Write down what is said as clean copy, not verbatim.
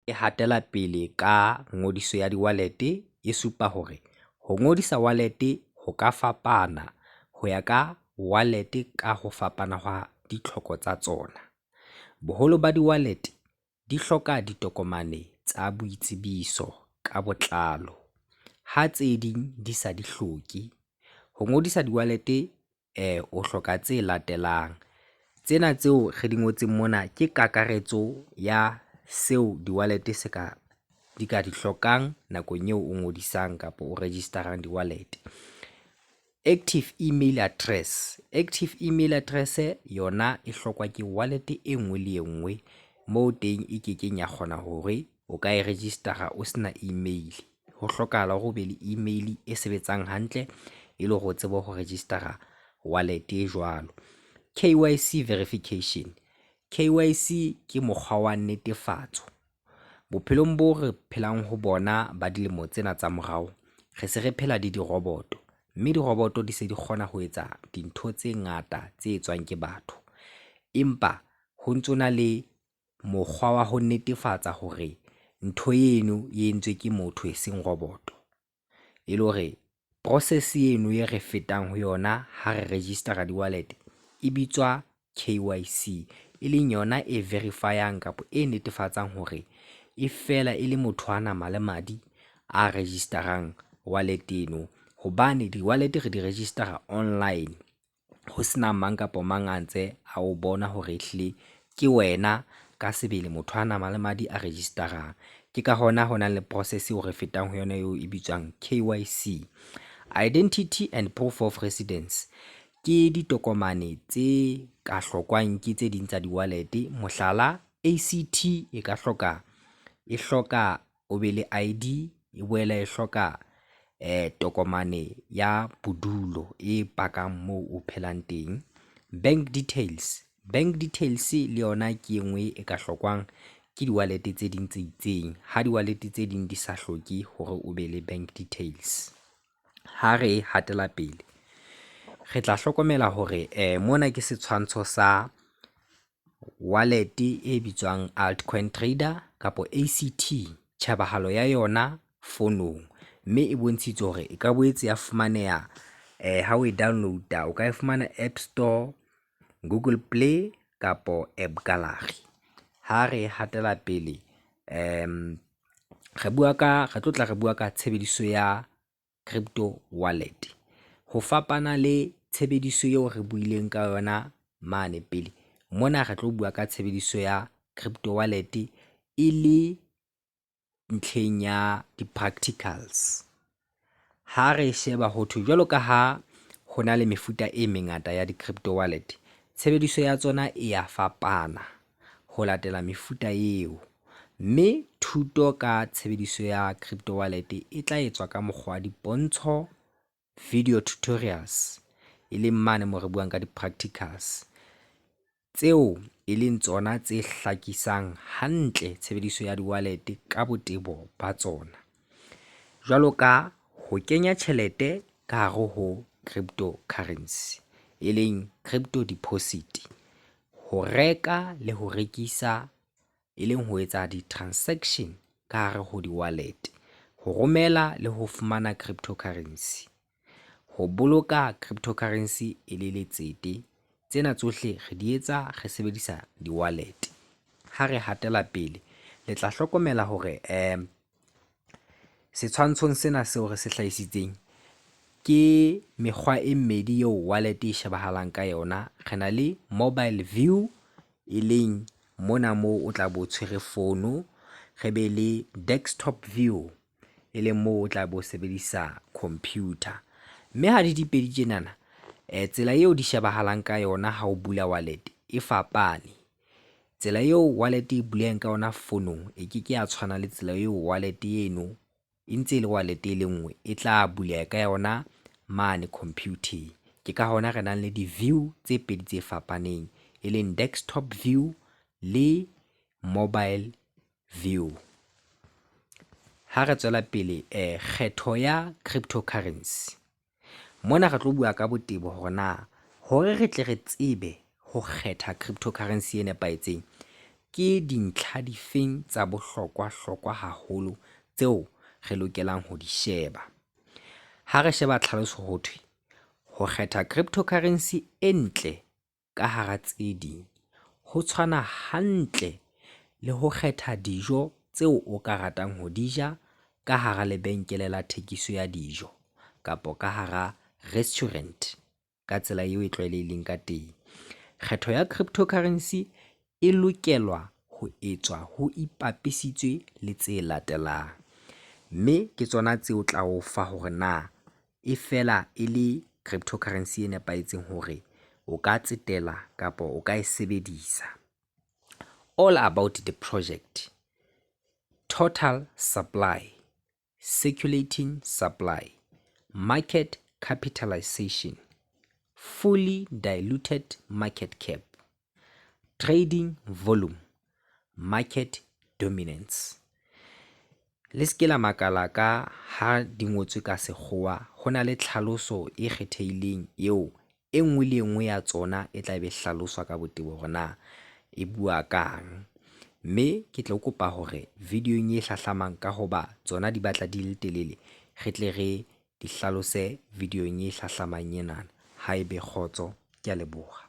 E hatela pele ka ngodiso ya di-wallet e supa hore ho ngodisa wallet ho ka fapana ho ya ka wallet ka ho fapana hwa ditlhoko tsa tsona. Boholo ba di-wallet di hloka ditokomane tsa boitsebiso ka botlalo, ha tse ding di sa di hloke. Ho ngodisa di-wallet o hloka tse latelang, tsena tseo re di ngotseng mona ke kakaretso ya seo di-wallet se ka di ka di hlokang nakong eo o ngodisang kapa o register-ang di-wallet. Active email address, active email address yona e hlokwa ke wallet e nngwe le e nngwe moo teng e kekeng ya kgona hore o ka e register-a o se na email. Ho hlokahala hore o be le email e sebetsang hantle e le hore o tsebe ho register-a wallet e jwalo. KYC verification, KYC ke mokgwa wa netefatso. Bophelong bo re phelang ho bona ba dilemo tsena tsa morao, re se re phela le diroboto, mme diroboto di se di kgona ho etsa dintho tse ngata tse etswang ke batho. Empa ho ntso na le mokgwa wa ho netefatsa hore ntho eno e entswe ke motho eseng roboto, e le hore process eno e re fetang ho yona ha re register-a di-wallet e bitswa KYC, e leng yona e verify-ang kapa e netefatsang hore e fela e le motho wa nama le madi a register-ang wallet eno. Hobane di-wallet re di register-a online ho sena mang kapa mang a ntse a o bona hore ehlile ke wena ka sebele motho wa nama le madi a register-ang. Ke ka hona ho nang le process eo re fetang ho yona eo e bitswang KYC. Identity and proof of residence ke ditokomane tse ka hlokwang ke tse ding tsa di-wallet, mohlala ACT e ka hloka e hloka o be le ID, e boela e hloka tokomane ya bodulo e pakang moo o phelang teng. Bank details, bank details le yona ke e nngwe e ka hlokwang ke di-wallet tse ding tse itseng, ha di-wallet tse ding di sa hloke hore o be le bank details. Ha re hatela pele, re tla hlokomela hore mona ke setshwantsho sa wallet e bitswang Altcoin Trader kapa ACT, tjhebahalo ya yona fonong, mme e bontshitswe hore e ka boetse ya fumaneha ha o e download-a, o ka e fumana App Store, Google Play kapo App Gallery. Ha re hatela pele re bua ka, re tlo tla re bua ka tshebediso ya crypto wallet. Ho fapana le tshebediso eo re buileng ka yona mane pele, mona re tlo bua ka tshebediso ya crypto wallet e le ntlheng ya di-practicals. Ha re sheba ho thwe jwalo ka ha ho na le mefuta e mengata ya di-crypto wallet, tshebediso ya tsona e ya fapana ho latela mefuta eo. Mme thuto ka tshebediso ya crypto wallet e tla etswa ka mokgwa wa dipontsho, video tutorials, e leng mane moo re buang ka di-practicals tseo e leng tsona tse hlakisang hantle tshebediso ya di-wallet ka botebo ba tsona. Jwalo ka ho kenya tjhelete ka hare ho crypto currency, e leng crypto deposit, ho reka le ho rekisa, e leng ho etsa di-transaction ka hare ho di-wallet, ho romela le ho fumana crypto currency, ho boloka crypto currency e le letsete. Tsena tsohle re di etsa re sebedisa di-wallet. Ha re hatela pele le tla hlokomela hore setshwantshong sena seo re se hlahisitseng ke mekgwa e mmedi eo wallet e shebahalang ka yona. Re na le mobile view, e leng mona moo o tla bo o tshwere fono, re be le desktop view, e leng moo o tla bo o sebedisa computer. Mme ha di dipedi tjenana tsela eo di shebahalang ka yona ha o bula wallet e fapane. Tsela eo wallet e bulehang ka yona fonong e keke ya tshwana le tsela eo wallet eno e ntse e le wallet e le nngwe e tla buleha ka yona mane computer-eng. Ke ka hona re nang le di-view tse pedi tse fapaneng, e leng desktop view le mobile view. Ha re tswela pele kgetho ya crypto currency, mona re tlo bua ka botebo hore na hore re tle re tsebe ho kgetha crypto currency e nepahetseng. ke dintlha difeng tsa bohlokwa-hlokwa haholo tseo re lokelang ho di sheba. Ha re sheba tlhaloso ho thwe, ho kgetha cryptocurrency e ntle ka hara tse ding, ho tshwana hantle le ho kgetha dijo tseo o ka ratang ho di ja ka hara lebenkele la thekiso ya dijo kapa ka hara restaurant ka tsela eo e tlwaelehileng ka teng. Kgetho ya cryptocurrency e lokelwa ho etswa ho ipapisitswe le tse latelang, mme ke tsona tseo tla o fa hore na e fela e le cryptocurrency e nepahetseng hore o ka tsetela kapa o ka e sebedisa. All about the project, total supply, circulating supply, market capitalisation, fully diluted market cap, trading volume, market dominance. Le se ke la makala ka ha di ngotswe ka sekgowa, ho na le tlhaloso e kgethehileng eo e nngwe le e nngwe ya tsona e tla be hlaloswa ka botebo hore na e bua kang. Mme ke tlo kopa hore video-ong e hlahlamang ka hoba tsona di batla di le telele, re tle re di hlalose video-ong e hlahlamang enana. Ha ebe kgotso, ke a leboha.